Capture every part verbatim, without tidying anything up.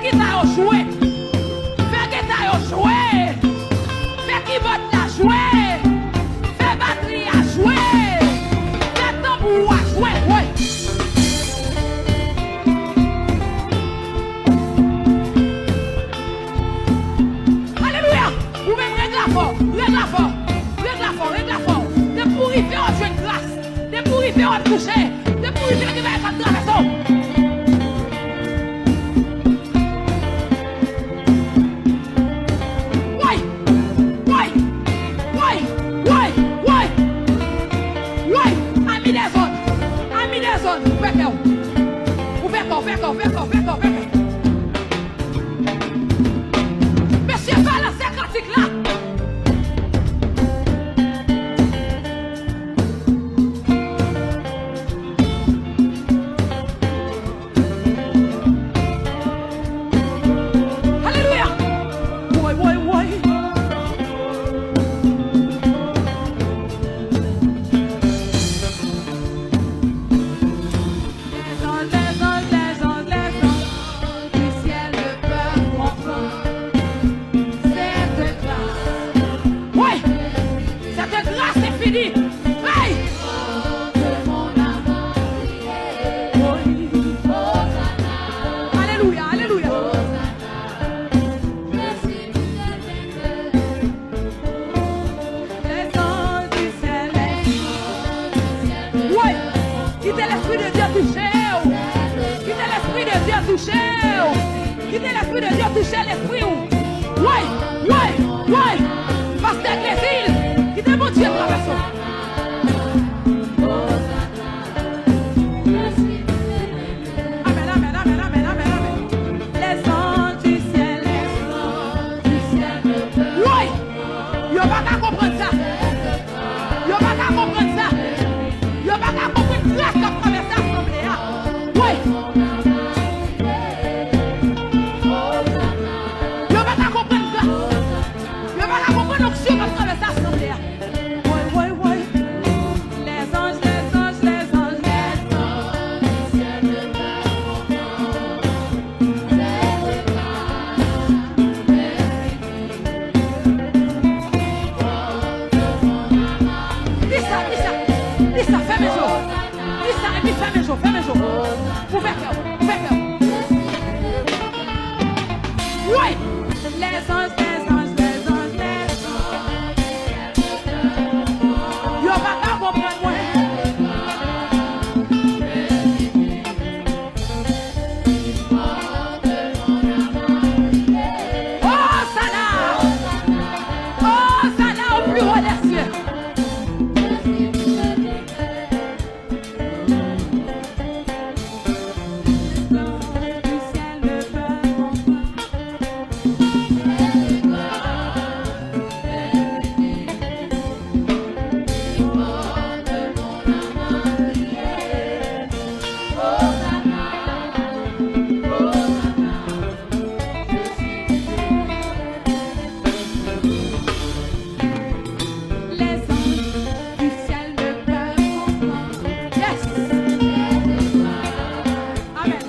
gita yo jwe. Fè gita yo jwe. Fè kibòd la jwe. Fè batri a jwe. Fè tanbou a jwe. Woy. Alelouya. Ou menm, règ la fò. Règ la fò. Règ la fò. Règ la fò. Depi w rive w ap jwenn gras. Depi w rive w ap touche. Depi w rive gen bagay k ap travèse w. Woy! Woy! Woy! Woy! Woy! Woy! Ami dèzòd! Ami dèzòd! Ouvè kè w! Ouvè kè w! Ouvè kè w! Ouvè kè w! Mesye, balanse kantik la! Alelouya! Woy, woy, woy! Les anges, les anges, les anges, les anges du ciel ne peuvent comprendre cette grâce. Oui, cette grâce infinie. Hey! Alelouya, alelouya. Woy! Kite Lespri de Dye touche w! Kite Lespri de Dye touche w! Kite Lespri de Dye touche lespri w! Woy! Woy! Woy! Pastè Glezil, kite Bondye travèse w! Amèn, amèn, amèn, amèn, amèn, amèn. Les anges du ciel, les anges du ciel. Woy! Yo pa ka konprann sa. Yo pa ka konprann sa. Yo pa ka konprann gras k ap travèse asanble a. Woy! Yo pa ka konprann gras. Yo pa ka konprann onksyon k ap travèse asanble a. Woy, woy, woy. Les anges, les anges, les anges, les anges. Di sa, di sa, di sa, fèmen je w. Di sa, epi fèmen je w, fèmen je w. Ouvè kè w, ouvè kè w. Woy! Les anges, les anges, les anges, les anges. Yo pa ka konprann mwen. Osana! Osana au plus haut des cieux! Les anges du ciel ne peuvent comprendre. Yes. Amen.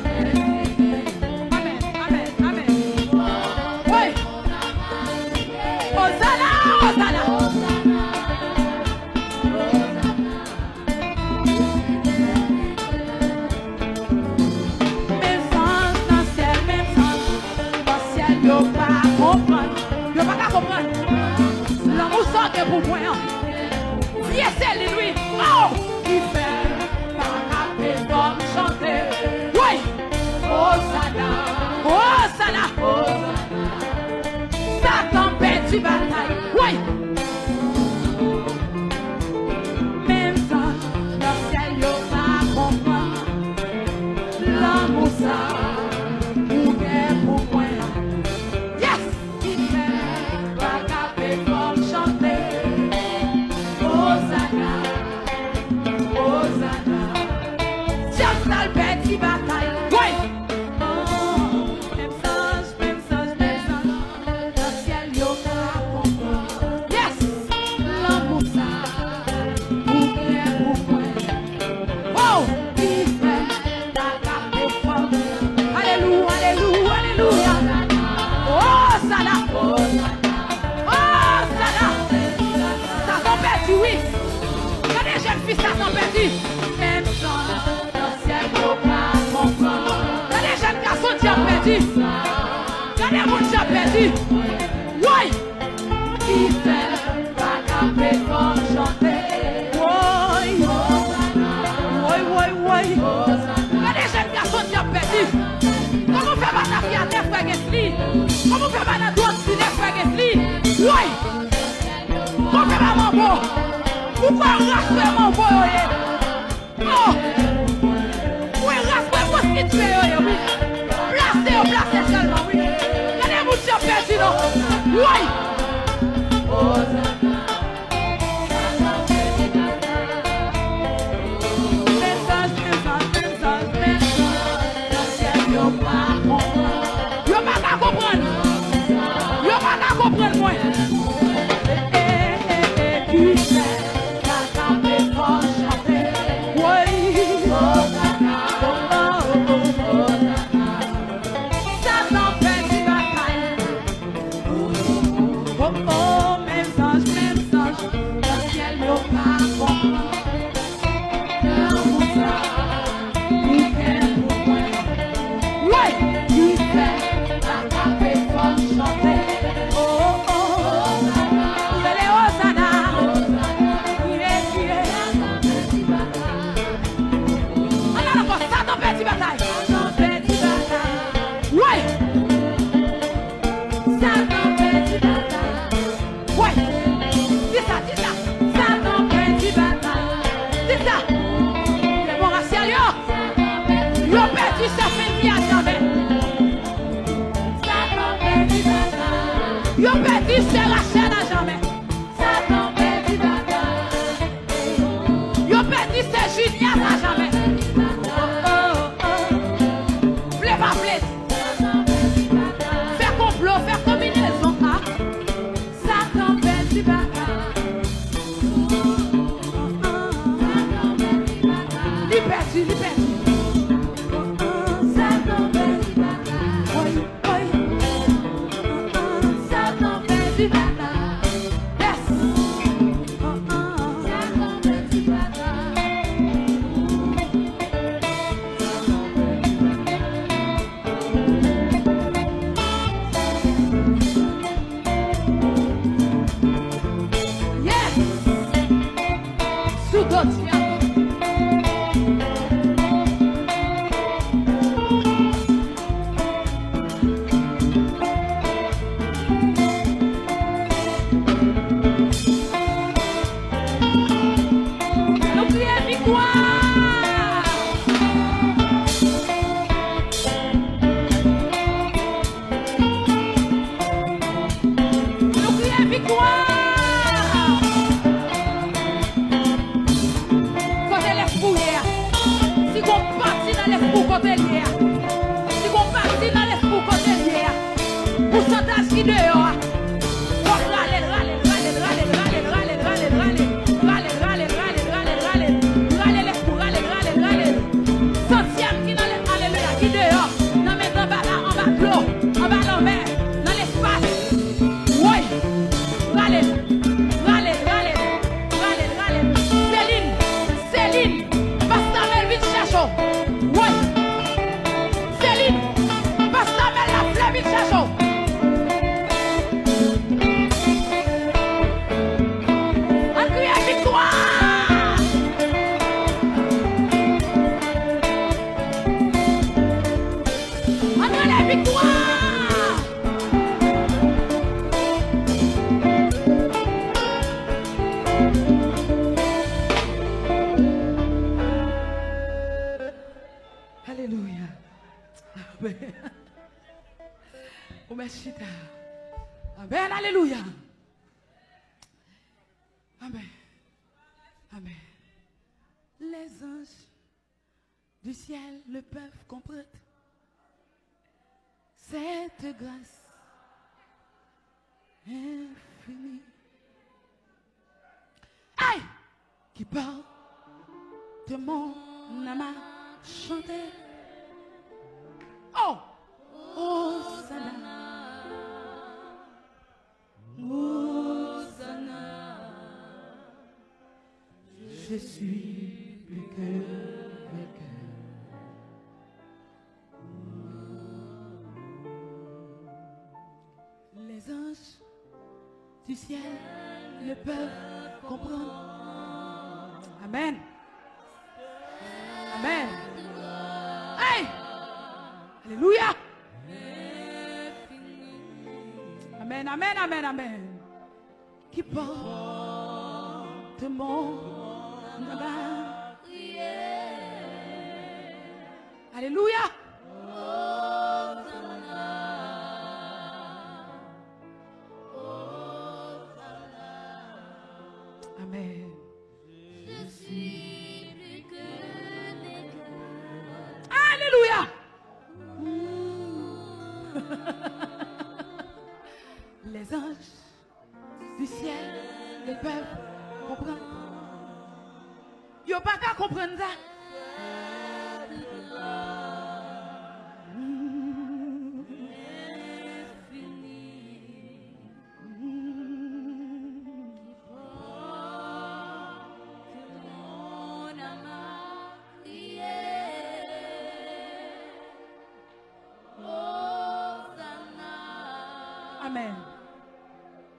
Amen. Amen. Amen. Oui. Osana, Osana. Menm zanj nan syèl, menm zanj nan syèl, yo pa konprann. Yo pa ka konprann lanmou sa w gen pou mwen an. Dye se li, wi. Oh! Ki fè m pa ka fè kò m chante. Wi! Osana! Osana! Satan pèdi batay. Wi! Menm zanj nan syèl yo pa konprann lanmou sa ou gen pou mwen an. Yes! Ki fè m pa ka fè kò m chante. Osana, Osana. Dyab sa l pèdi batay. Wi! Oh, menm zanj, menm zanj, menm zanj nan syèl yo pa konprann. Yes! Lanmou sa ou gen pou mwen. Oh! Ki fè m pa ka fè kò m pèdi. Gade moun ki ap pèdi. Woy! Ki fè pa kanpe fò chante. Woy! Woy, woy, woy! Gade jèn gason ki ap pèdi. Kòman w fè pa nan fiyatè frè Gesly? Kòman w fè pa nan dwòg tine frè Gesly? Woy! Kòman w fè pa manbo? Ou kwè ras frè manbo yo ye? Oh! Mwen ras mwen konstitye yo ye, wi. Plase yo, plase sèlman, wi. Gade moun ki ap pèdi, non. Woy! Yo pa ka konprann. Yo pa ka konprann mwen. Woy. Satan pèdi batay. Oh, oh, mezanj, mezanj, nan syèl yo pa konprann. Lanmou sa ou gen pou mwen. Woy! Ki fè pa kanpe fò chante. Oh, oh, oh. Rele Ozana. Yeah, yeah. Ann al ankò, Satan pèdi batay. Satan pèdi batay. Woy! Satan pèdi batay. Woy! Di sa, di sa. Satan pèdi batay. Di sa. Demon Rachèl yo. Yo pèdi sè Cynthia a janmè. Yo pèdi sè Rachèl a janmè. Yo pèdi sè Junias a janmè. Vle pa vle. Fè konplo, fè konbinezon a. Satan pèdi batay. Li pèdi, li pèdi. Satan pèdi batay. Woy, woy. Satan pèdi batay. Yes. Satan pèdi batay. Yes! Sou do dyab. Nou kriye viktwa! Nou kriye viktwa! Kote lespri w ye a? Si gon pati nan lespri w kote l ye a? Si gon pati nan lespri w kote l ye a? Pousantaj ki deyò a. Fòk rale l, rale l, rale l, rale l, rale l, rale l, rale l, rale l, rale l, rale l, rale l, rale l, rale l, rale l, rale l, rale l, rale l, rale l. Santyèm ki nan lespri, alelouya, ki deyò, nan men anba la, anba dlo, anba lanmè, nan lespas. Woy! Rale l, rale l, rale l, rale l, rale l. Selin, Selin, pastè Amèl vin chèche w. Woy! Selin, pastè Amèl la vle vin chèche w. Ann kriye viktwa! Ann rele viktwa! Alelouya. Amen. Ou mèt chita. Amen. Alelouya. Amen. Amen. Les anges du ciel ne peuvent comprendre cette grâce infinie. Hey! Qui porte mon âme à chanter. Oh! Hosanna. Hosanna. Je suis plus que vainqueur. du ciel ne peuvent comprendre. Amen. Amen. Hey! Alléluia. Amen, amen, amen, amen. Qui porte mon âme. Alléluia. Amen. Alléluia. Les anges du ciel ne peuvent comprendre. Yo pa ka konprann sa. Amen.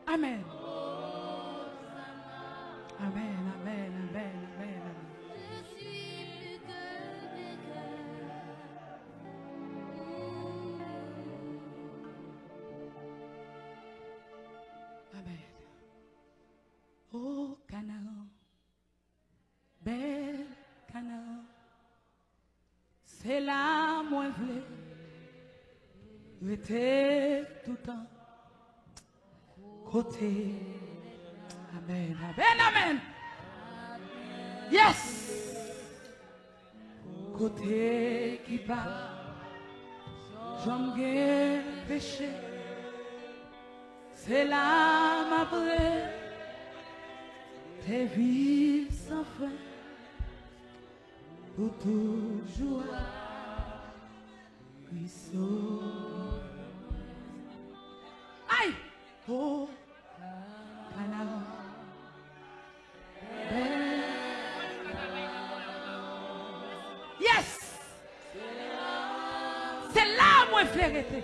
Amen. Amen, amen, amen, amen, amen. Amen. O Kanaan, bèl Kanaan, se la mwen vle rete toutan. Kote. Amen, amen, amen. Yes. Kote ki pa janm gen peche. Se la m ap rete viv san fen. Pou toujou a Kristo. Ay! O Kanaan. Yes! Se la mwen vle rete.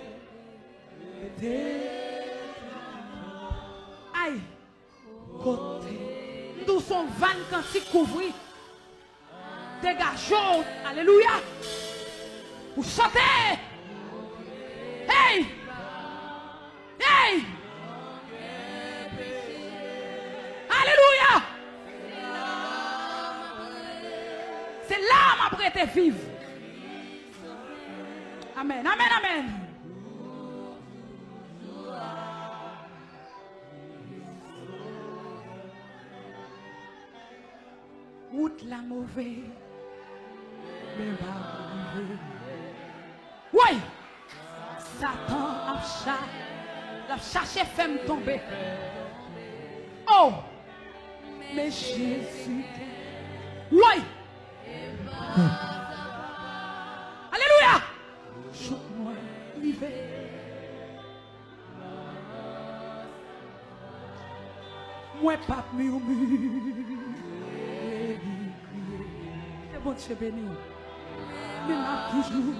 Ay! Kote. M di w se yon van kantik kouvri. Degaje w. Alelouya. Ou chante. Hey! Hey! Alelouya. Se la m ap rete viv. Amen, amen, amen. Wout la move, men m ap rive. Woy! Satan ap cha-, l ap chache fè m tonbe. Oh! Men Jezi. Woy! Alelouya! Jouk mwen rive. Mwen p ap mimire ni kriye. Ke Bondye beni w. Men m ap toujou